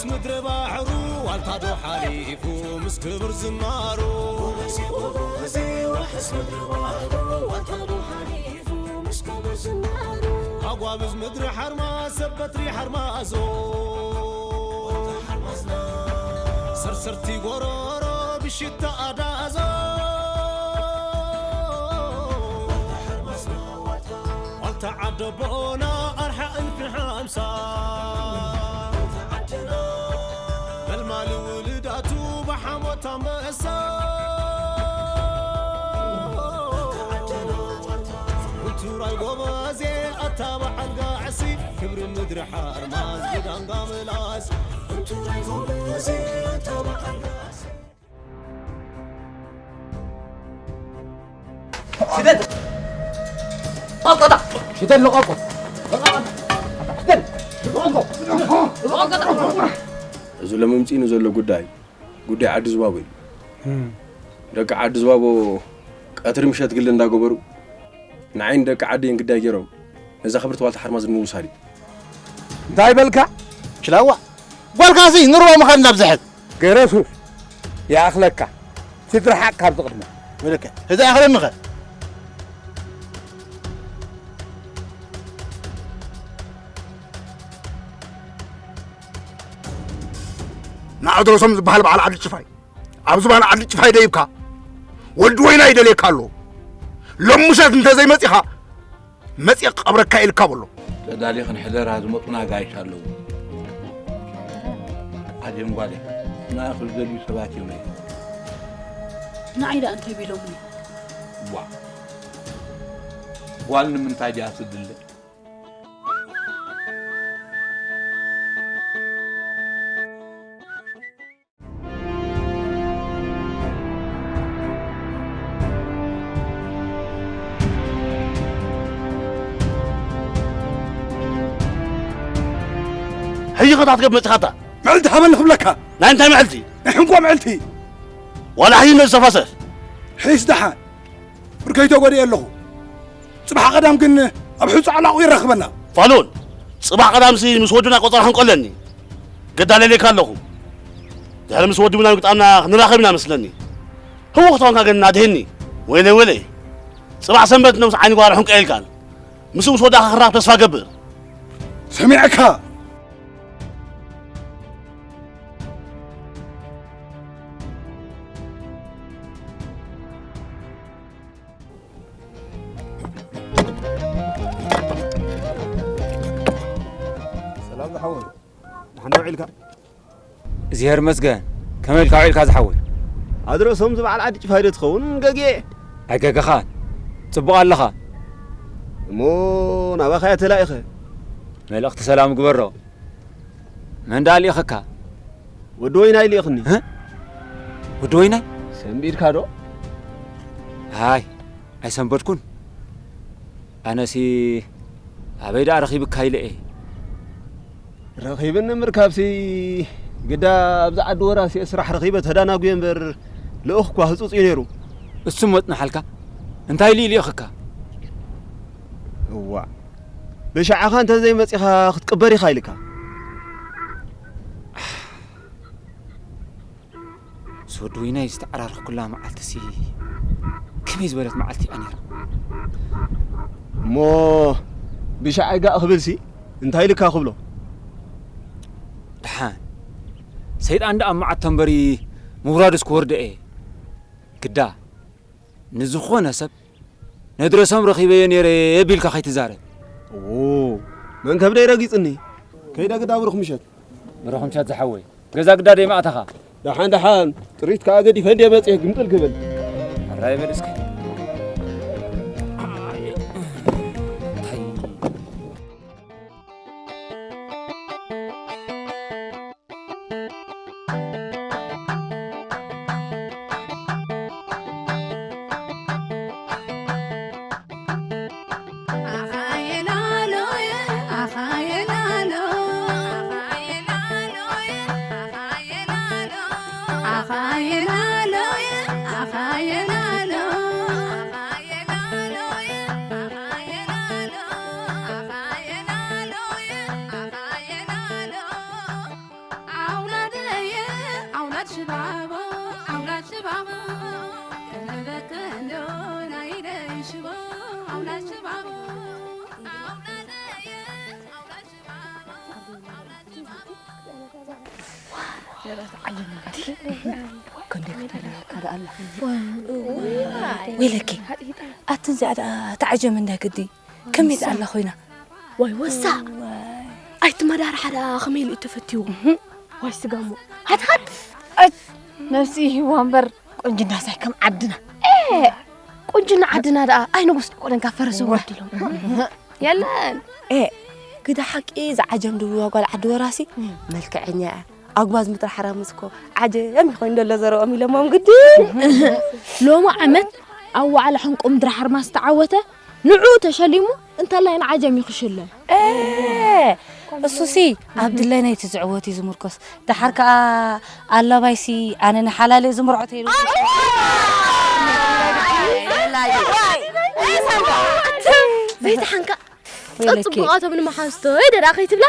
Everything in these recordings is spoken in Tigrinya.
ምድሪ ባሕሩ ዋልታ ዶ ሓሊፉ ምስ ክብር ዝናሩ። ጎበዜ፣ ጎበዜ፣ ዋሕስ ምድሪ ባሕሩ ዋልታ ዶ ሓሊፉ ምስ ክብር ዝናሩ። ኣጓብዝ ምድሪ ሓርማዝ፣ ሰብ በትሪ ሓርማዞ። ዋልታ ሓርማዝና። ሰርሰርቲ ጎሮሮ ብሽታ ኣዳዞ። ዋልታ ሓርማዝና፣ ዋልታ ዓደቦና ኣርሓ እልፊ ሓምሳ። መልማሊ ውልዳቱ ብሓሞት ኣንበሳ። ውቱራይ ጎበዜ ኣታ በዓል ጋዕሲ፣ ክብሪ ምድሪ ሓርማዝ ብዳንጋ ምላስ። ውቱራይ ጎበዜ ኣታ በዓል ጋዕሲ። ሽደድ! ቆቆጣ! ሽደድ ልቐቆ! ሽደድ! ልቐቆ! እዚ ለመምፂእኒ ዘሎ ጉዳይ፣ ጉዳይ ዓዲ ዝባቦ እዩ። ደቂ ዓዲ ዝባቦ ቀትሪ ምሸት ግሊ እንዳገበሩ ንዓይን ደቂ ዓደይን ግዳይ ገይሮም ነዛ ክብርቲ ዋልታ ሓርማዝ ንምውሳድ እዩ። እንታይ በልካ? ችላዋ! ጓልካ እዚ ንርባ ምኻድ እናብዝሐት። ገረሱ፣ ይኣኽለካ። ትድርሓቕ ካብዚ ቅድመ። ወለከ፣ እዚ ኣኽለኒኸ? ንኣድረሶም ዝበሃል በዓል ዓዲ ጭፋይ፣ ኣብ ዝባን ዓዲ ጭፋይ ደይብካ፣ ወዲ ወይና ይደልየካ ኣሎ። ሎም ምሸት እንተዘይመጺኻ፣ መጺኤ ክቐብረካ ኢልካ በሎ። ተዳሊ ክንሕደራ ዝመጹና ኣጋይሽ ኣለዉ። ኣደም ጓለይ፣ ንኣኺ ዝደልዩ ሰባት እዮም። ንዓይ ደኣ እንታይ ቢሎምኒ? ዋ፣ ጓል ንምንታይ ድያ ትድለ? ሕጂ ኸ ታት ገብ መጽኻታ? ምዕልቲ ሃበኒ ክብለካ። ናይ እንታይ ምዕልቲ? ናይ ሕንቆ ምዕልቲ። ዋላ ሕጂ ነዚ ተፋሰስ። ሒስ ደሓን። ብርከይ ተጎዲኤ ኣለኹ። ጽባሕ ቀዳም ግን ኣብ ሑጻ ዕላቑ ይራኽበና። ፋሉል፣ ጽባሕ ቀዳምሲ ምስ ወድና ቆጸራ ክንቆለኒ። ገዳለለካ ኣለኹ። ድሕሪ ምስ ወዲ ምናም ግጣምና ክንራኸብ ኢና መስለኒ። ህወኽ ተኾንካ ግን ኣድህኒ። ወይለይ፣ ወይለይ። ጽባሕ ሰንበት ነብስ ዓይኒ ጓር ሕንቀ ኢልካን። ምስ ምስ ወዳኻ ክራኸብ ተስፋ ገብር። ሰሚዕካ። ሰላም ዝሓወይ፣ ደሓን ዶ ውዒልካ? እግዚኣብሔር ይመስገን። ከመይ ኢልካ ውዒልካ ዝሓወይ? ኣድረሶም ዝበዓል ዓዲ ጭፋይ ዶ ትኸውን? ገጌ። ኣይገገኻን። ጽቡቕ ኣለኻ። እሞ ናባኻ እየ ተላኢኸ። መልእኽቲ ሰላም ግበሮ። መን ደኣ ልኢኸካ? ወዲ ወይናይ ልኢኽኒ። እ? ወዲ ወይናይ? ሰንቢድካ ዶ? ኣይ፣ ኣይሰንበድኩን። ኣነሲ ኣበይ ደኣ ረኺብካ ኢለ እየ። ረኺብኒ ምርካብሲ ግዳ ኣብዚ ዓዲ ወራሲ ስራሕ ረኺበ ተዳናጉየ እምበር ልኡኽ እኳ ህጹጽ እዩ ነይሩ። እሱ መጥንሓልካ? እንታይ ኢሉ ልኢኽካ? እዋእ፣ ብሻዕኻ እንተ ዘይመጺኻ ክትቅበር ኢኻ ኢልካ። ምስ ወዲ ወይናይ ዝተዓራረኽኩላ መዓልትሲ ከመይ ዝበለት መዓልቲ እያ ነይራ። እሞ ብሻዕይ ጋእ ክብልሲ እንታይ ኢልካ ክብሎ? ደሓን ሰይጣን ደኣ መዓት ተንበሪ ምውራዱስ ክወርዶ እየ። ግዳ ንዝኾነ ሰብ ነድረሶም ረኺበዮ ነይረ ቢልካ ከይትዛረብ። እዎ፣ መን ከብደይ ረጊጽኒ? ከይደ ግዳ ብሩኽ ምሸት። ብሩኽ ምሸት ዝሓወይ። ገዛ ግዳ ደይማእተኻ? ደሓን ደሓን፣ ጥሪት ከኣ ገዲፈ እንድየ መጽየ ግምጥል ክብል። ሕራይ በል እስኪ። እንታይ ወይለኪ ኣትን ዚኣ ተዓጀም እንዳ ግዲ ከመይ ደኣ ኣላ ኮይና። ዋይ ወሳ ኣይትመዳርሓ ደኣ ከመይ ኢሉ እዩ ተፈትይዎ? ዋይ ስጋሞ ሃትሃት ነፍሲ ይህዋ እምበር ቁንጅና ሳይ ከም ዓድና። ቁንጅና ዓድና ደኣ ኣይ ንጉስ ቆለንካ ፈረሰ ወዲሎም የለን። ኤ ግዳ ሓቂ ዝዓጀም ድብልዋ ጓል ዓዲ ወራሲ መልክዐኛ እያ። ኣጉባዝ ምድሪ ሓራምዝ እኮ ዓጀም ይኾይን ደሎ ዘረኦም ኢሎሞም ግዲ። ሎሚ ዓመት ኣብ ዋዕላ ሕንቆ ምድሪ ሓርማዝ ዝተዓወተ ንዑ ተሸሊሙ እንተላይ ንዓጀም እዩ ክሽለም። ኤ እሱሲ ኣብ ድላይ ናይቲ ዝዕወት እዩ ዝምርኮስ። ደሓር ከኣ ኣላባይሲ ኣነ ንሓላለ ዝምርዖ ተይሩ። ዘይተሓንካ ወይለኪ። ጸጽቡቓቶም ንመሓዝቶ ይደዳ ከይትብላ።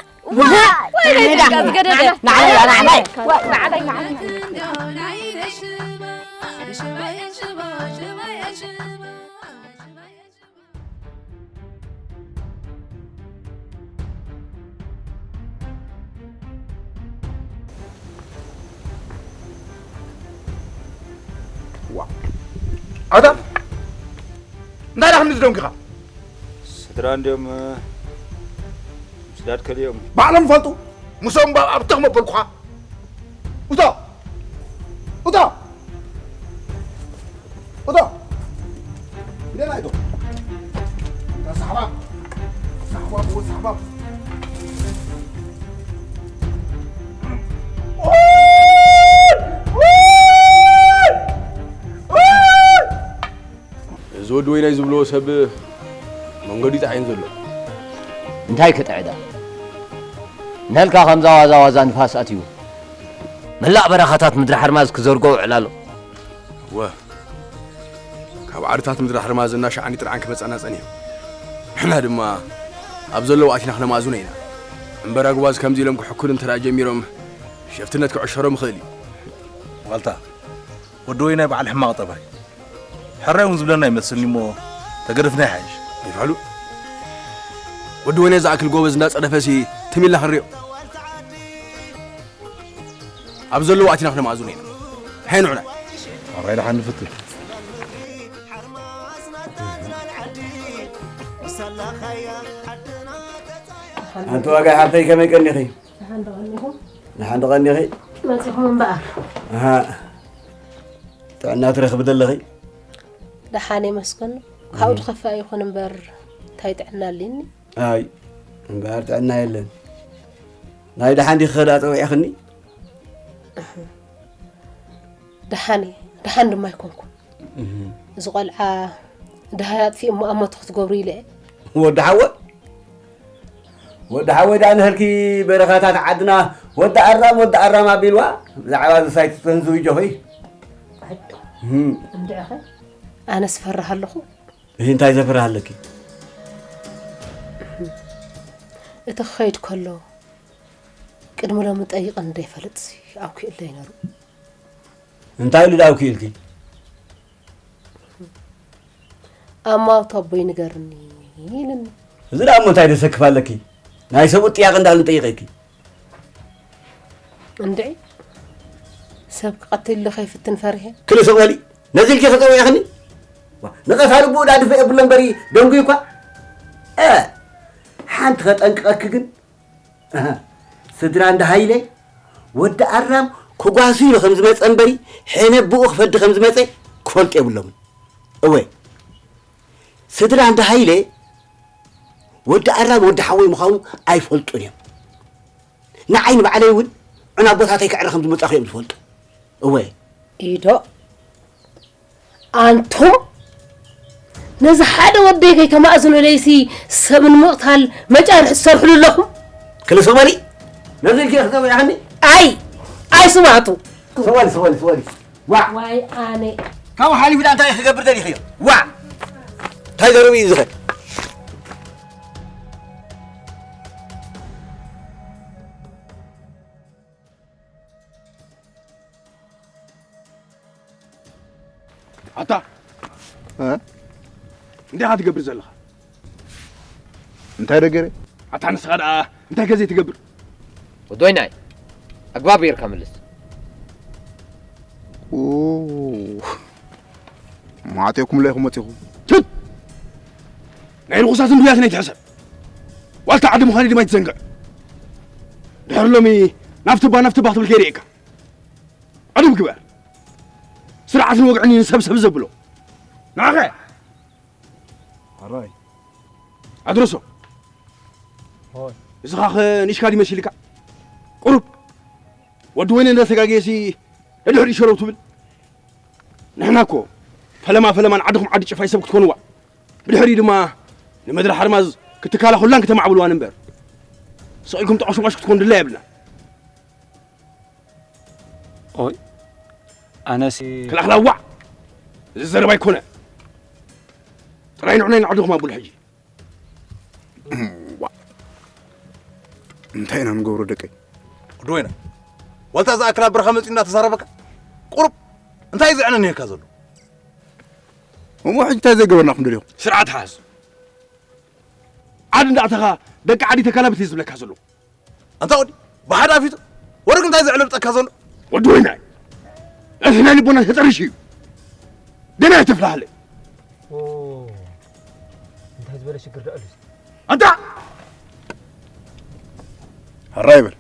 ኣታ እንታይ ደኣ ክንዲ ዝደንግኻ? ስድራ እንድዮም ምስዳድ ከልዮም። ባዕሎም ፈልጡ። ምሶም ባ ኣብተኽ መበልኩኻ። እቶ እቶ እቶ ግደና እቶ። ሳሕባ ሳሕባ ብኡ ሳሕባ። እዚ ወዲ ወይናይ ዝብልዎ ሰብ መንገዱ ይጥዓይን ዘሎ። እንታይ ክጥዕዳ? ነልካ ከምዛ ዋዛ ዋዛ ንፋስ ኣትዩ መላእ በረኻታት ምድሪ ሓርማዝ ክዘርጎ ውዕል ኣሎ። ወ ካብ ዓድታት ምድሪ ሓርማዝ እናሻዕኒ ጥርዓን ክመጸና ጸኒሑ። ንሕና ድማ ኣብ ዘለዎ ኣቲና ክነማእዝኖ ኢና። እምበር ኣጉባዝ ከምዚ ኢሎም ክሕኩን እንተ ደኣ ጀሚሮም ሸፍትነት ክዕሸሮም ይኽእል እዩ። ዋልታ ወዲ ወይናይ በዓል ሕማቕ ጠባይ። ሕራይ እውን ዝብለና ይመስልኒ እሞ ተገደፍና ይሓይሽ። ይፍዕሉ። ወዲ ወይነ ዝኣክል ጎበዝ እንዳጸደፈሲ ትም ኢልና ክንሪኦ። ኣብ ዘለዎ ኣቲና ክነማእዝኖ ኢና። ሃይ ንዑና። ኣራይ ደሓን ንፍትን። ኣንቲ ዋጋ ሓብተይ ከመይ ቀኒኺ? ደሓን ዶ ቀኒኹም? ደሓን ዶ ቀኒኺ? መጺኹም እምበኣር። ኣሃ። ጥዕና ትረኽቢ ዘለኺ? ደሓን የመስገን። ካብኡ ዝኸፍእ ኣይኹን እምበር እንታይ ጥዕና ኣልኒ? ኣይ እምበኣር ጥዕና የለን። ናይ ደሓን ዲኺ ከዳ ጸዊዕኽኒ? ደሓን እየ፣ ደሓን ድማ ኣይኮንኩን። እዚ ቆልዓ ደሃይ ኣጥፊኡ እሞ ኣሞቱ ክትገብሩ ኢለ እየ። ወዲ ሓወ ወዲ ሓወይ ደኣ ንህልኪ በረኻታት ዓድና ወዲ ኣራም ወዲ ኣራም ኣቢልዋ ብዛዕባ እዚ ሳይት ተንዝው ጆኺ። ኣዶ፣ እም። እንድዕኸ? ኣነስ ፈርህ ኣለኹ። እሂ እንታይ ዘፍርህ ኣለኪ? እቲ ክኸይድ ከሎ ቅድሚ ሎሚ ጠይቐ እንደይፈልጥሲ ኣውኪእለይ ነሩ። እንታይ ኢሉ ደኣ ኣውኪእልኪ? ኣማውት ኣቦይ ንገርኒ ኢልኒ። እዚ ደኣ እሞ እንታይ ደሰክፍ ኣለኪ? ናይ ሰብኡት ጥያቄ እንዳሉ ጠይቀኪ። እንድዒ ሰብ ክቐትል ኢሉ ከይፍትን ፈሪሐ። ክልስቕ በሊ። ነዚ ኢልኪ ክጸውዕኽኒ? ዋ፣ ንቐታሊ ብኡ ደኣ ድፍእ የብሎ እምበሪ ደንጉዩ እኳ። እ፣ ሓንቲ ከጠንቅቐኪ ግን። ኣሃ፣ ስድራ እንዳ ሃይለ ወዲ ኣራም ክጓሱ ኢሉ ከም ዝመጸ እምበሪ፣ ሕነ ብኡ ክፈዲ ከም ዝመጸ ክፈልጡ የብሎምን። እወ፣ ስድራ እንዳ ሃይለ ወዲ ኣራም ወዲ ሓወይ ምዃኑ ኣይፈልጡን እዮም። ንዓይ ንባዕለይ እውን ዑና ኣቦታተይ ክዕረ ከም ዝመጻኹ እዮም ዝፈልጡ። እወ። ኢዶ፣ ኣንቱም ነዚ ሓደ ወደይ ከይተማእዝኑለይሲ ሰብ ንምቕታል መጫርሒ ትሰርሕሉ ኣለኹም? ክልስቕ በሊ። ነዚ ኢልኪ ክትጸውዕኽኒ? ኣይ፣ ኣይ ስማቱ። ስቕ በሊ፣ ስቕ በሊ፣ ስቕ በሊ። ዋዕ። ዋይ ኣነ። ካብኡ ሓሊፉ ደኣ እንታይ ክገብር ደሊኽዮ? ዋዕ። እንታይ ዘረቡ እዩ ዝኸ? ኣታ። እ? እንታይ ኢኻ ትገብር ዘለኻ? እንታይ ደገረ? ኣታ ንስኻ ደኣ እንታይ ከ ዘይትገብር? ወዲ ወይናይ፣ ኣግባብ ጌርካ መልስ። ማዕጢኦኩም ለይኹም መፂኹ። ትት! ናይ ርኹሳት እንድያት ናይ ትሕሰብ። ዋልታ ዓዲ ምዃን ድማ ይትዘንግዕ። ድሕሪ ሎሚ ናፍቲ ባ ናፍቲ ባ ክትብል ከይርእየካ። ዕድም ግበር። ስርዓትን ወግዕን እዩ ንሰብ ሰብ ዘብሎ። ንዓኸ? ኣራይ። ኣድረሶ። ሆይ። እዚ ኻኸ ንሽካ ድዩ መሲልካ? ቁሩብ። ወዲ ወይነ እንዳተጋገየሲ ንድሕሪት ሸለው ትብል። ንሕና እኮ ፈለማ ፈለማ ንዓድኹም ዓዲ ጭፋይ ሰብ ክትኮንዋ። ብድሕሪኡ ድማ ንመድሪ ሓርማዝ ክትከላኸሉላን ክተማዕብልዋን እምበር። ስቕ ኢልኩም ጠቐሽቋሽ ክትኮኑ ድላይ የብልና። ኦይ፣ ኣነስ ክላኽላዋዕ! እዚ ዘረባ ኣይኮነ። ጥራይ ንዑናይ ንዓድኹም ኣብሉ ሕጂ። ዋእ! እንታይ ኢና ንገብሮ ደቀይ? ወዲ ወይነ፣ ዋልታ ዝኣክል ኣብ በረኻ መጺኡ እናተዛረበካ፣ ቁሩብ እንታይ እዩ ዘዕነንየካ ዘሎ? እሞ ሕጂ እንታይ ዘይገበርና ክንደልዮም? ስርዓት ሓዝ። ዓዲ እንዳእተኻ ደቂ ዓዲ ተካላብት እዩ ዝብለካ ዘሎ። ኣንታ ወዲ፣ ብሓዳፊቱ ወርቂ እንታይ ዘዕለብጠካ ዘሎ? ወዲ ወይናይ፣ እቲ ናይ ልቦና ተጠሪሹ እዩ። ደና ተፍላሃለ። ኦ፣ እንታይ ዝበለ ሽግር ደኣ ኣሉ? ኣንታ! ሕራይ በል።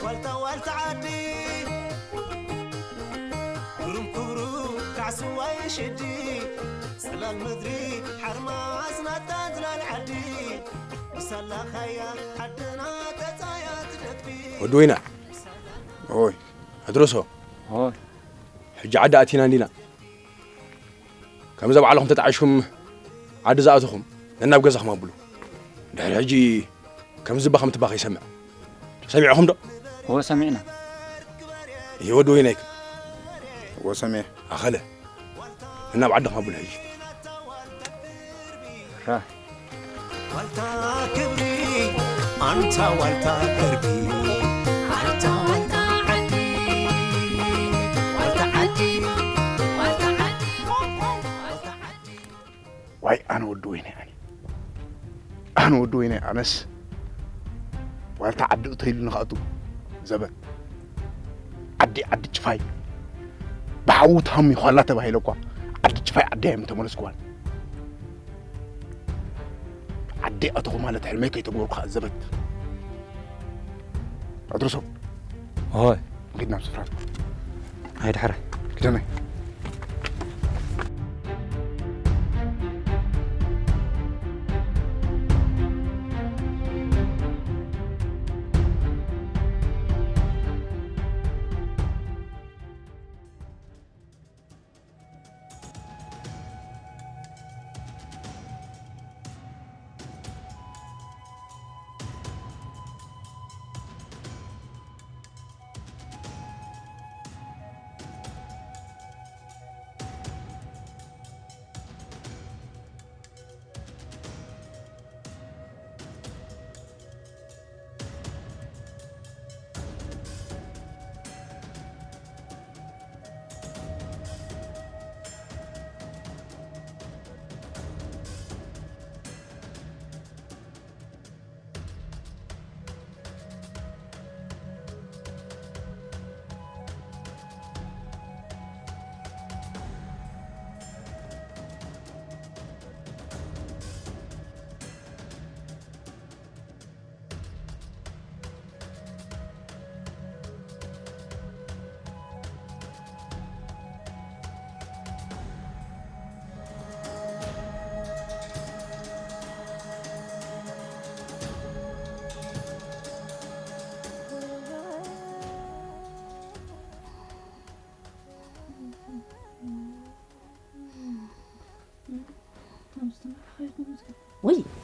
ዋልታ ዋልታ ዓዲ፣ ግሩም ክብሩ ካዕስዋይ ሽዲ፣ ጽላል ምድሪ ሓርማዝ ናታ ጽላል ዓዲ፣ ብሳላ ኻያ ዓድና ተጻያ ትደግፊ። ወዲ ወይና። ኦይ። ኣድረሶ። ኦይ። ሕጂ ዓዲ ኣቲና እንዲና። ከምዚ ባዕልኹም ተጣዒሽኩም ዓዲ ዝኣተኹም ነናብ ገዛኹም ኣብሉ። ድሕሪ ሕጂ ከምዚ ባኹም ትባኽ ይሰምዕ። ሰሚዕኹም ዶ? እወ፣ ሰሚዕና። ይሄ ወዲ ወይናይክ። እወ፣ ሰሚዐ። ኣኸለ። ነናብ ዓድኹም ኣብሉ ሕጂ። ራ። ዋልታ ክብሪ፣ ኣንታ ዋልታ ቅርቢ፣ ኣንታ ዋልታ ዓዲ፣ ዋልታ ዓዲ፣ ዋልታ ዓዲ፣ ዋልታ ዓዲ። ዋይ፣ ኣነ ወዲ ወይነ፣ ኣነ፣ ኣነ ወዲ ወይነ፣ ኣነስ ዋልታ ዓዲ እቶ ኢሉ ንኽኣቱ ዘበት። ዓዲ፣ ዓዲ ጭፋይ። ብሓዊ ታሚ ኳላ ተባሂለ እኳ ዓዲ ጭፋይ ዓዲ እየ ምተመለስኩዋን። ዓዲ ኣተኹ ማለት ሕልመይ ከይተግበርኩ ከዓ ዘበት። ኣድርሶ። ሆይ። ኪድ ናብ ስፍራ። ኣይድሕረ። ኪደናይ።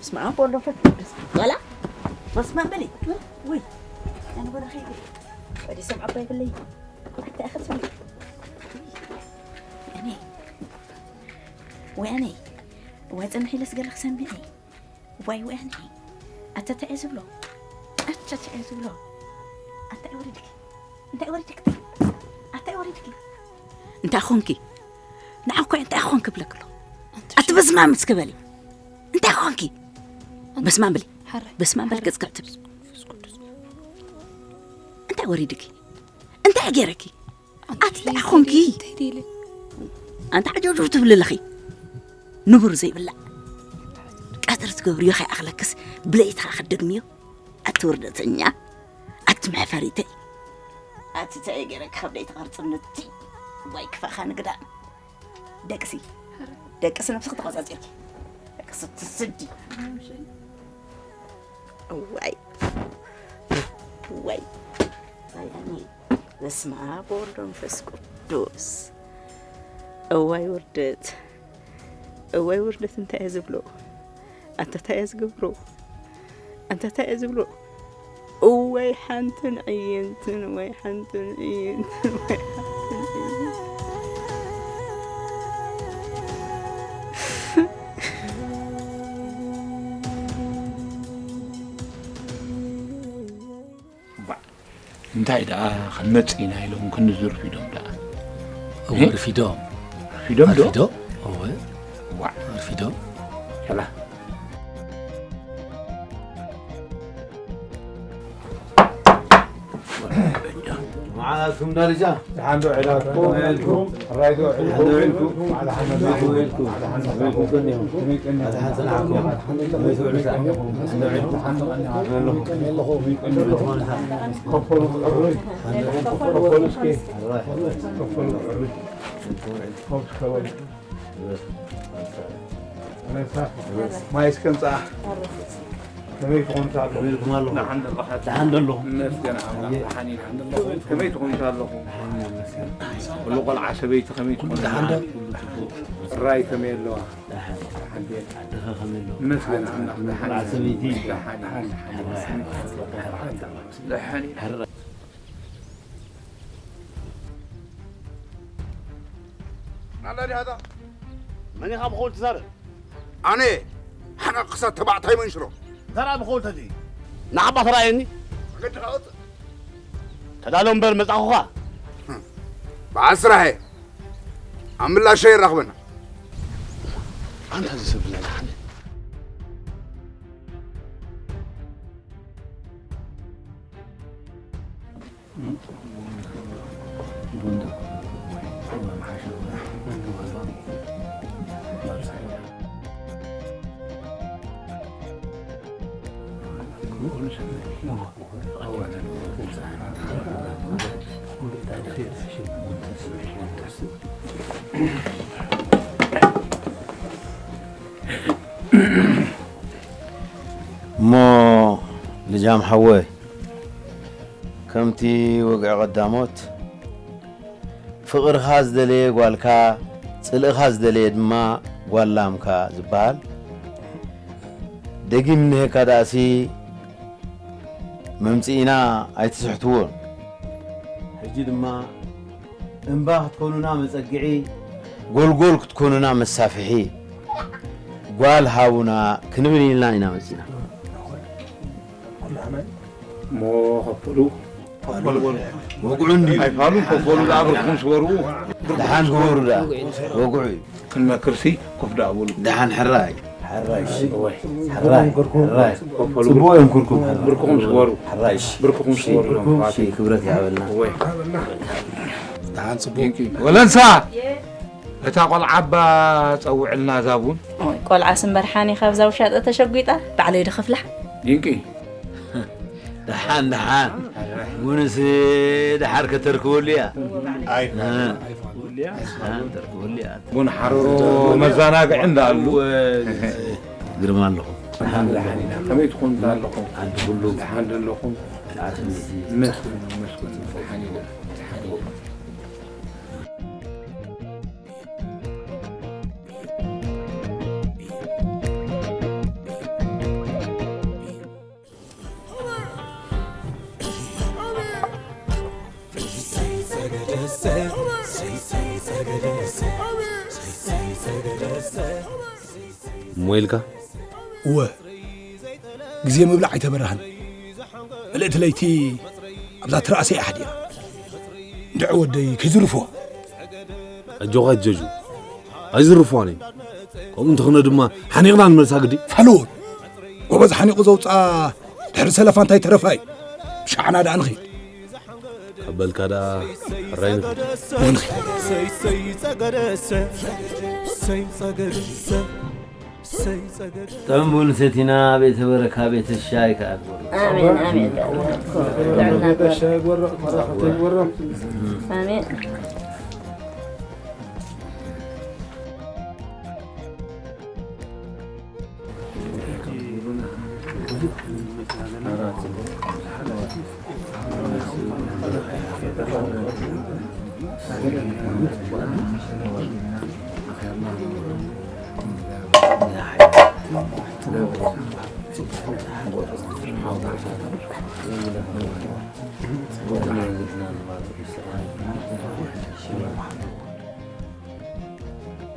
በስመ አብ ወወልድ ወመንፈስ ቅዱስ። ወላ በስመ አብ በሊ። ውይ፣ ኣነ ወላ ኸይደ። ወዲ ሰብ ዓባይ ብለይ። ኣታ ኢኻ ትብሊ። ኣነ። ወይ ኣነ። ወይ ጽንሕ ኢለስ ገለ ክሰምዕ። ዋይ፣ ወይ ኣነ። ኣታ እንታይ እየ ዝብሎ? ኣታ እንታይ እየ ዝብሎ? ኣታ ወሪድኪ። እንታይ ወሪድኪ? ኣታ ወሪድኪ። እንታይ ኾንኪ? ንዓ እኮ እንታይ ኾንኪ ብለክ ኣሎ። ኣቲ በስመ አብ እስከ በሊ። እንታይ ኾንኪ? በስመ አብ በሊ። ሓራይ። በስመ አብ በሊ፣ ሓራይ። ገጽ ከዕትብ። እንታይ ወሪድኪ? እንታይ ገይረኪ? ኣቲ እንታይ ኾንኪ? እንታይ ደይለ? ኣንታ ዓጀውጀው ትብሊ ኣለኺ። ንቡር ዘይብላዕ። ቀትሪ ትገብርዮ ከይኣኽለክስ ብለይቲ ኸዓ ክትደግምዮ? ኣቲ ውርደተኛ፣ ኣቲ መሕፈሪተይ። ኣቲ እንታይ ገይረኪ ካብ ለይቲ ኸርጽምቲ? ዋይ ክፋኻ ንግዳ። ደቅሲ፣ ደቅሲ ነብስኺ ተቖጻጺርኪ። ደቅሲ ትስዲ። እዋይ። እዋይ። እዋይ ኣነ። በስመ አብ ወወልድ ወመንፈስ ቅዱስ። እዋይ ውርደት። እዋይ ውርደት እንታይ እየ ዝብሎ? ኣንታ እንታይ እየ ዝገብሮ? ኣንታ እንታይ እየ ዝብሎ? እዋይ ሓንቲ ንዕይንትን፣ እዋይ ሓንቲ ንዕይንትን፣ እዋይ ሓንቲ ንዕይንትን። ባዕ፣ እንታይ ደኣ ክንመጽእ ኢና ኢሎም ክንዲ ዝርፊዶም ደኣ። እወ፣ እ? ርፊዶም። ርፊዶም ዶ? ርፊዶም? እወ። ዋዕ። ርፊዶም። ሰላ። መዓልኩም ዳርጃ። ደሓን ዶ ዕላልኩም? ከመይ ውዒልኩም? ሕራይ ዶ ውዒልኩም? ደሓን ዶ ውዒልኩም? መዓል ሓመድ ዶ ውዒልኩም? መዓል ሓመድ ዶ ውዒልኩም? ከመይ ቀኒኹም? ኣድሓን ጽናሕኩም? ከመይ ትውዕሉ ሰዓት? ከመይ ውዒልኩም? ከመይ ቀኒኹም? ከመይ ቀኒኹም? ከፈሉ ክዕሩይ። ከፈሉ እስኪ። ከፈሉ ክዕሩይ። ከፈሉ። ማይ እስከ ምጽኣ። ከመይ ትኾኑ ኣለኹም? ከመይ ኢልኩም ኣለኹም? ደሓን ዶ ኣለኹም? ደሓን ዶ ኣለኹም? ይመስገን ኣምላኽ፣ ኣየ። ደሓን ኢና። ከመይ ትኾኑ ኣለኹም? ደሓን ኢና፣ ይመስገን። ኩሉ ቆልዓ ሰበይቲ ከመይ ትኾኑ? ደሓን ዶ? ጥራይ ከመይ ኣለዋ? ደሓን። ደሓን ድየን? ኣደኻ ከመይ ኣለዋ? ይመስገን ኣምላኽ፣ ደሓን ቆልዓ ኢና። ሰበይቲ? ደሓን ኢና። ደሓን። ደሓን። ደሓን። ናላ ዲኻ እዛ? መን ኢኻ ብኸውል ትዛረብ? ኣነ ሓናቕ ክሳብ ተባዕታይ መንሽሮ። እንተ ደኣ ብኸውል ተዘይ? ንዓባ ተራእየኒ። መገድኻ ውፅእ። ተዳሎ እምበር መጻኹኻ። በዓል ስራሐ፣ ኣብ ምላሸ ይራኽበና። ኣንታ እዚ ሰብ ብናይ ደሓነ። እሞ ልጃም ሓወይ፣ ከምቲ ወግዒ ቀዳሞት፣ ፍቕርኻ ዝደለየ ጓልካ፣ ጽልእኻ ዝደለየ ድማ ጓል ላምካ ዝበሃል፣ ደጊም እኒሀካ ደኣሲ፣ መምጽኢና ኣይትስሕትዎን። ሕጂ ድማ እምባ ክትኮኑና መጸግዒ፣ ጎልጎል ክትኮኑና መሳፍሒ፣ ጓል ሃቡና ክንብል ኢልና ኢና መጺና። እሞ ከፈሉ። ወግዑ እንድዩ። ኣይፋሉን ከፈሉ ደኣ ብርክኹም ስበሩ። ደሓን ግበሩ ደኣ። ወግዑ እዩ። ክንመክርሲ ኮፍ ደኣ በሉ። ደሓን ሕራይ። ሕራይ፣ እሺ። እወ። ሕራይ፣ ሕራይ። ከፈሉ። ጽቡቕ እዮም ኩርኩም። ብርክኹም ስበሩ። ሕራይ፣ እሺ። ብርክኹም እሺ፣ ስበሩ። እሺ፣ ክብረት ይሃበልና። እወ። ደሓን ጽቡቕ። ወለንሳ! እታ ቆልዓ እባ ጸውዕልና እዛ ቡን። ኦይ፣ ቆልዓስ እምበር ሓኒ ካብዛ ውሻጠ ተሸጒጣ፣ ባዕለይ ድኸፍላ። ድንቂ። ደሓን፣ ደሓን። ቡንስ ደሓር ከተርክበሉ እያ። ኣይ። እ። ደሓን ተርክበሉ እያ። ቡን ሓረሮ መዘናግዒ እንዳኣሉ። ግርማ ኣለኹም። ደሓን፣ ደሓን ኢና። ከመይ ትኾኑ ኣለኹም? ዓዲ ኩሉ። ደሓን ዶ ኣለኹም? ደሓን። መስገን፣ መስገን። ደሓን ኢና። ደሓን ኢና። እሞ ኢልካ? እወ፣ ግዜ ምብላዕ ኣይተበራህን። ምልእቲ ለይቲ ኣብዛ ትርኣሰ እያ ሓዲራ። እንድዒ ወደይ ከይዝርፍዋ። ኣጆኻ ጀጁ፣ ኣይዝርፍዋን እዩ። ከምኡ እንተኾነ ድማ ሓኒቕና ንመልሳ ግዲ። ፋልዎ፣ ጎበዝ ሓኒቑ ዘውፅኣ ድሕሪ ሰለፋ እንታይ ተረፋ እዩ። ሻዕና ደኣ ንኺድ። ካብ በልካ ደኣ ሕራይ ንኺድ። ወንኺድ። ሰይ ሰይ ጸገደሰ፣ ሰይ ጸገደሰ፣ ሰይ ጸገደሰ። ጠንቡን ሰቲና ቤተ በረካ ቤተ ሻይ ከኣ ኣሜን፣ ኣሜን። ጥዕና ይግበረልኩም። ኣሜን።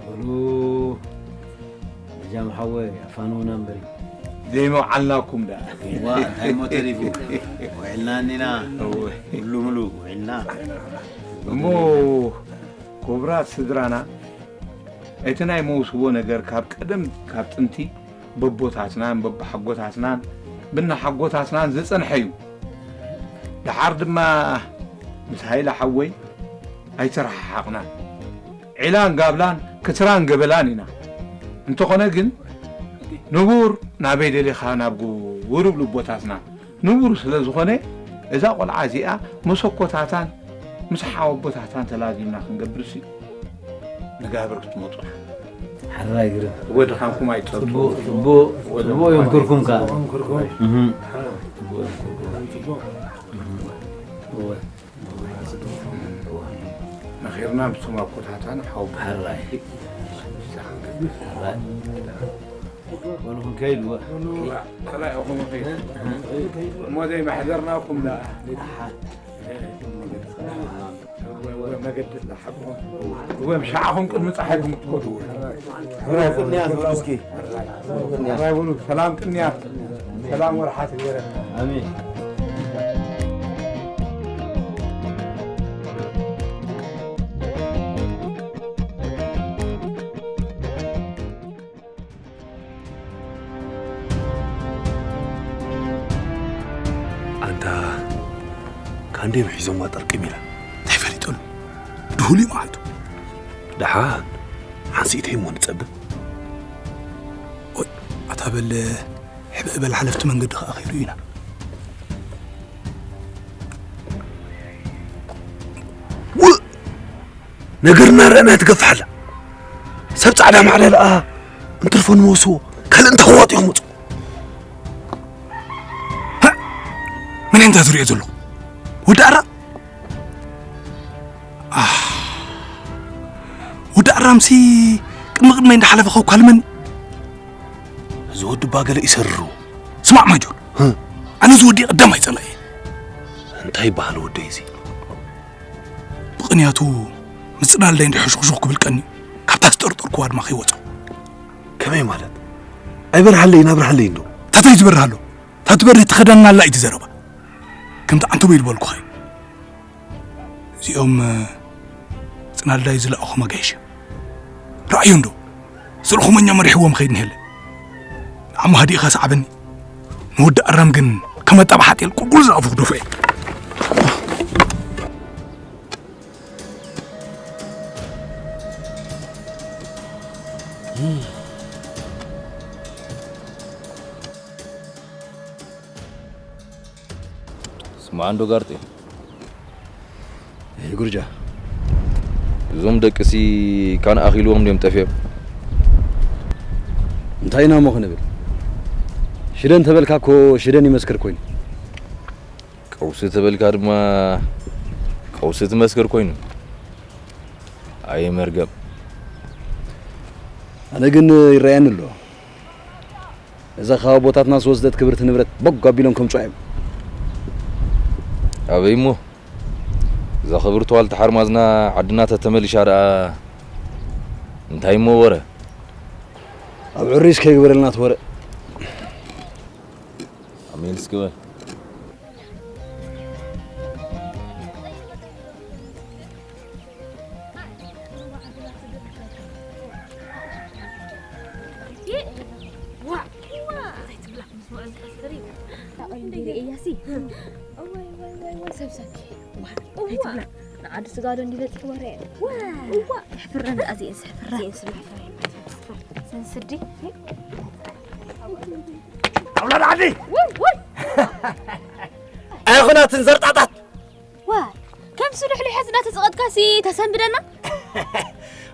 በሉ፣ በጃም ሓወይ፣ ኣፋንውና እምበሪ። ዘይመውዓልናኩም ደኣ። ዋ፣ እንታይ እሞ ተሪፉ? ውዒልና እኒና። እወ። ኩሉ ምሉ ውዒልና። እሞ፣ ክቡራት ስድራና፣ እቲ ናይ መውስቦ ነገር ካብ ቀደም፣ ካብ ጥንቲ፣ በቦታትናን በቦሓጎታትናን ብናሓጎታትናን ዝጸንሐ እዩ። ደሓር ድማ ምስ ሃይለ ሓወይ ኣይተረሓሓቕናን። ዒላን ጋብላን ክትራን ገበላን ኢና። እንተኾነ ግን፣ ንቡር ናበይ ደሊኻ ናብ ጉቡር ይብሉ ኣቦታትና። ንቡር ስለ ዝኾነ፣ እዛ ቆልዓ እዚኣ መሰኮታታን ምስ ሓወቦታታን ተላዚምና ክንገብርሲ ንጋብር ክትመጡ። ሕራይ ግርም። እወ ድኻምኩም ኣይትጸብጡ። ጽቡቕ፣ ጽቡቕ፣ ጽቡቕ የምክርኩም ከኣ። እህ። ጽቡቕ የምክርኩም። እወ። መኺርና ምስቶም ኣቦታታን ሓወቦ። ሕራይ። ሕራይ። በሉ ክንከይድ እወ። ጥራይ ኢኹም ኺድ። እሞ ዘይመሕደርናኩም ደኣ። እወ፣ እወ፣ መገዲ ኣለሓብኹም። እወ፣ ምሻዕኹም ቅድሚ ጸሓይኩም ትኸዱ። ሕራይ በሉ እስኪ። ሕራይ በሉ። ሰላም ቅንያት። ሰላም ወርሓት ይግበረና። ኣሜን። ኣንታ ካንዴም ሒዞማ ጠርቅም ኢላ። እንታይ ፈሊጡን? ድሁል እዩ መዓልቱ። ደሓን ሓንሲኢተይ እሞ ንጸብብ። ኦይ፣ ኣታ በል፣ ሕብእ በል፣ ሓለፍቲ መንገዲ ከኣ ከይርእዩና። ውእ! ነገር እናረኣና ትገፍሕ ኣላ። ሰብ ጻዕዳ ማዕዳ ደኣ እንትርፎ ንመውስቦ ካልእ እንታይ ክዋጡ ይኽመጹ? ሃ! መን እንታይ ዝሪኦ ዘለኹ? ወዲ ኣራ? ኣህ! ወዲ ኣራምሲ ቅድሚ ቅድመይ እንዳሓለፈ ከኳልመኒ። እዚ ወዲ እባ ገለ ይሰርሩ። ስማዕ ማጆር፣ ህ። ኣነ እዚ ወዲ ቀዳማይ ጸላኢ። እንታይ ይበሃል ወደይ እዚ? ብቕንያቱ ምጽናልዳይ እንዲ ሕሹኽሹኽ ክብል ቀኒ፣ ካብታ ዝጠርጠርኩዋ ድማ ከይወጽኦ። ከመይ ማለት? ኣይበርሃለይን ኣብርሃለይን ዶ? ታተይ ዝበርሃሎ? ታትበርህ ትኸደና ኣላ እዩ ዝዘረባ። ከምቲ ዓንተቦይ ዝበልኩኻ እዩ። እዚኦም፣ እ፣ ጽናልዳይ ዝለኣኹም ኣጋይሽ። ረኣዩ እንዶ? ስርኹመኛ መሪሕዎም ኸይድ ንሄለ። ንዓሞ ሃዲእኻ ሰዓበኒ። ንወዲ ኣራም ግን ከመጣ ብሓጤል ቁልቁል ዝኣፉ ክደፎ እየ። ስማዕ እንዶ ጋርጤ። እህ፣ ጉርጃ። እዞም ደቅሲ ካን ኣኺልዎም ድዮም ጠፊኦም? እንታይ ኢና እሞ ክንብል? ሽደን ተበልካ እኮ ሽደን ይመስክር ኮይኑ። ቀውሲ ተበልካ ድማ ቀውሲ ትመስክር ኮይኑ። ኣየ መርገም። ኣነ ግን ይረኣየኒ ኣሎ። እዛ ካብ ኣቦታትና ዝወስደት ክብርቲ ንብረት ቦግ ኣቢሎም ከም ጨው እዮም። ኣበይ እሞ? እዛ ክብርቲ ዋልታ ሓርማዝና ዓድና ተተመሊሻ ደኣ እንታይ እሞ ወረ? ኣብ ዕሪስ ከይግበረልና እቲ ወረ። ኣሜን እስኪ በል። ንዓዲ ስጋ ዶ እንዲበፅሕ ወረ? እዋ። ሕፍረን ደኣ እዚኤን ስሕፍራ። እዚኤን ስሕፍራ። ሰንስዲ። ኣውላድ ዓዲ! ኣይኹናትን ዘርጣጣት! ዋይ፣ ከም ስሉሕ ልሐዝ እናተጸቐጥካሲ ተሰንብደና?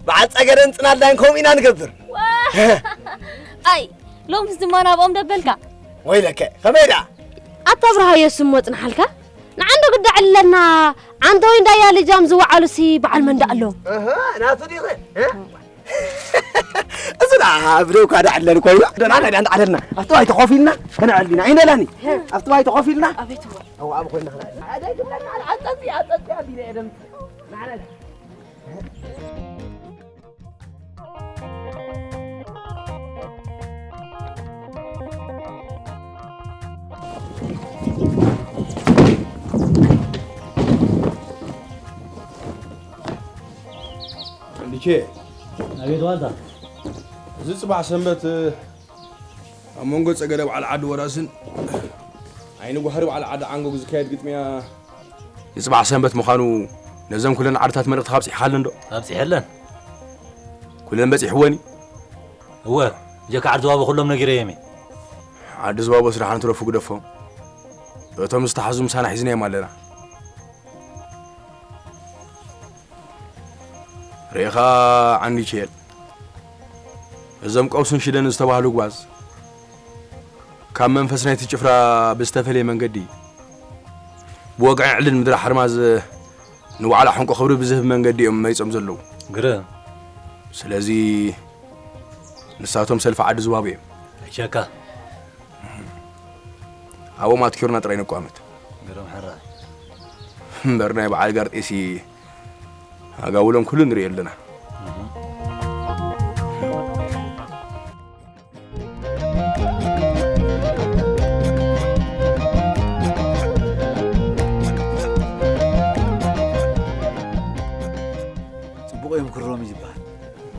በዓል ጸገደን ጽናላይን ከምኡ ኢና ንገብር። ዋይ! ኣይ፣ ሎምስ ድማ ናብኦም ደበልካ? ወይለከ፣ ከመይ ደኣ? ኣታ ኣብርሃዮ ስሞ ጽንሓልካ? ንዓንዶ ግዳ ዕለና፣ ዓንተ ወይ እንዳያ ልጃም ዝወዓሉሲ በዓል መን ደኣ ኣሎ? እህ፣ ናቱ ዲኸ? እ? እዚ ደኣ ኣብ ደው ካዳ ዕለል ኮይኑ፣ ደና ናይ ዳንዳ ዓለልና። ኣብቲ ባይታ ኮፍ ኢልና ከነዕል ኢና። ኣይንደላኒ። ኣብቲ ባይታ ኮፍ ኢልና። ኣቤት እዋ። ኣው ኣብ ኮይና ከነዕል። ኣደይ ትብለና፣ ዓጸጺ፣ ዓጸጺ ኣቢለ እየ ደምጽ። ንዓና እንድቼ። ኣቤት ዋልታ። እዚ ጽባሕ ሰንበት፣ ኣብ መንጎ ጸገደ በዓል ዓዲ ወራስን ዓይኒ ጓህሪ በዓል ዓዲ ዓንጎግ ዝካየድ ግጥምያ ንጽባሕ ሰንበት ምዃኑ ነዘን ኩለን ዓድታት መልእኽቲ ካብጺሕካለን ዶ? ኣብጺሐለን። ኩለን በጺሕወን እዩ? እወ፣ ብጀካ ዓዲ ዝባቦ ኩሎም ነጊረዮም እየ። ዓዲ ዝባቦስ ደሓን ትረፉ ግደፎም። እቶም ዝተሓዙ ምሳና ሒዝናዮም ኣለና። ርኢኻ ዓንዲቼል፣ እዞም ቀውስን ሽደን ዝተባህሉ ጓዝ ካብ መንፈስ ናይቲ ጭፍራ ብዝተፈለየ መንገዲ ብወግዕን ዕልን ምድሪ ሓርማዝ ንባዕላ ሕንቆ ክብሪ ብዝህብ መንገዲ እዮም መሪጾም ዘለዉ። ግርም። ስለዚ ንሳቶም ሰልፊ ዓዲ ዝባቡ እዮም። ኣይሸካ። ኣብኦም ኣትኪርና ጥራይ ንቋመት። ግርም ሕራይ። እምበር ናይ በዓል ጋርጤሲ ኣጋውሎም ኩሉ ንርኢ ኣለና። ጽቡቕ እዮም ክሮም እዩ ዝበሃል።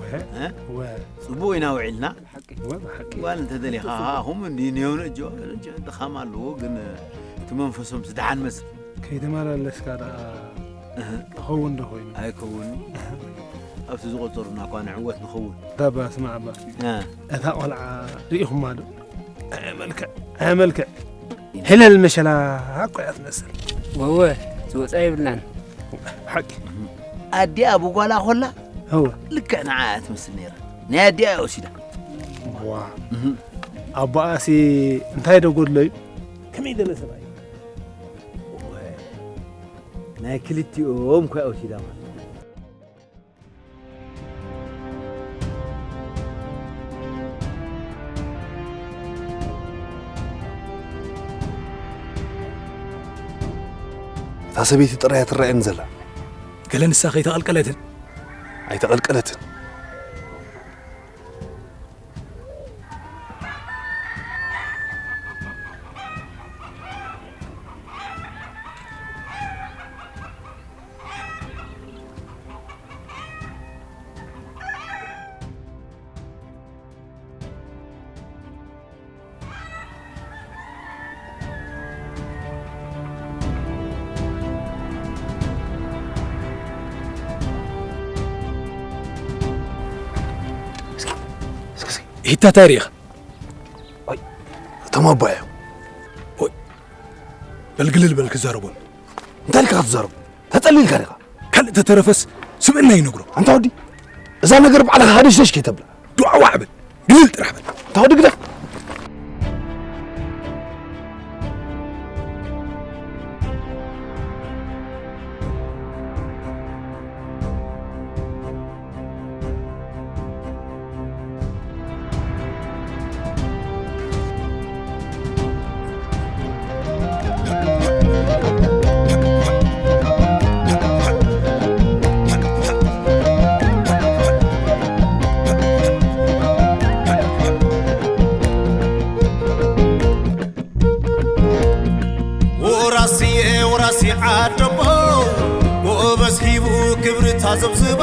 ወ-፣ እ? ወ-፣ ጽቡቕ ኢና ውዒልና። ሓቂ። ወ-፣ ሓቂ። ጓል እንተደሊኻ፣ ሓቂ። ኹም እንዲ ነዮኑ እጆ፣ እጆ ድኻም ኣለዎ፣ ግን እቲ መንፈሶም ዝደሓን መስል። ከይተመላለስካ ደኣ እህ። ክኸውን ዶ ኮይኑ? ኣይከውን። ኣብቲ ዝቆጸሩና እኳ ንዕወት ንኸውን። ዳባ ስማዕ እባ። እ። እታ ቆልዓ ርኢኹማ ዶ? ኣየ መልክዕ፣ ኣየ መልክዕ። ሄለል መሸላ እኮ እያ ትመስል። ወወ፣ ዝወጻ የብልናን። ሓቂ። ኣዲኣ ብጓላ ኮላ እወ። ልክዕ ንዓ እያ ትመስል ነይራ። ናይ ኣዲኣ እያ ወሲዳ። ዋ። እህ። ኣቦኣሲ እንታይ ዶ ጎድሎ እዩ? ከመይ ዝበለ ሰብኣይ? እወ። ናይ ክልቲኦም እኮ እያ ወሲዳ ማለት እዩ። እታ ሰበይቲ ጥራይ እያ ትረኣየኒ ዘላ። ገለ ንሳ ከይተቐልቀለትን? ኣይተቐልቀለትን። እስኪ፣ እስኪ፣ እስኪ። ሂታ እንታይ ርኢኻ? ኣይ፣ እቶም ኣባ እዮም። ሆይ፣ በል ግልል በል ክዛረቦም። እንታይ ኢልካ ክትዛረቦም? ተጸሊልካ ዲኻ? ካልእ ተተረፈስ ስብእና ይነግሮ። ኣንታ ወዲ፣ እዛ ነገር ባዕልኻ ሃደሽደሽ ከይተብላ። ዱዓዋዕ በል፣ ግልል ጥራሕ በል። ኣንታ ወዲ ግደፍ። ክብሪ ታዘብዝቦ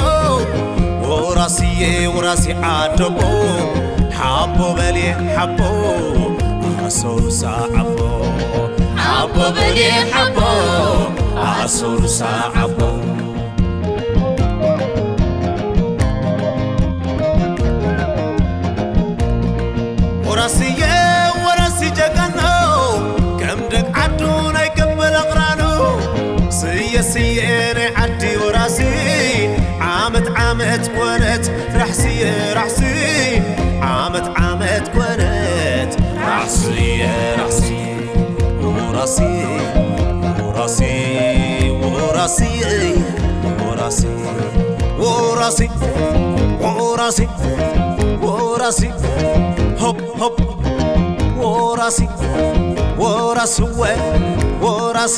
ወራስየ ወራሲ ዓደቦ ሓቦ በልየ ሓቦ ኣሰሩሳ ዓቦ ሓቦ በልየ ሓቦ ኣሰሩሳ ዓቦ ወራስየ ወራሲ ጀጋኖ ከም ደግ ዓዱ ናይ ቀበል ኣቕራኑ ስየ ስየ ናይ ዓዲ ወራሲ ዓመት ዓመት ኮነት ራሕስየ ራሕሲ ዓመት ዓመት ኮነት ራሕስየ ራሕሲ ወራሲ ወራሲ ወራሲ ወራሲ ወራሲ ወራሲ ወራሲ ሆፕ ሆፕ ወራሲ ወራስወ ወራሲ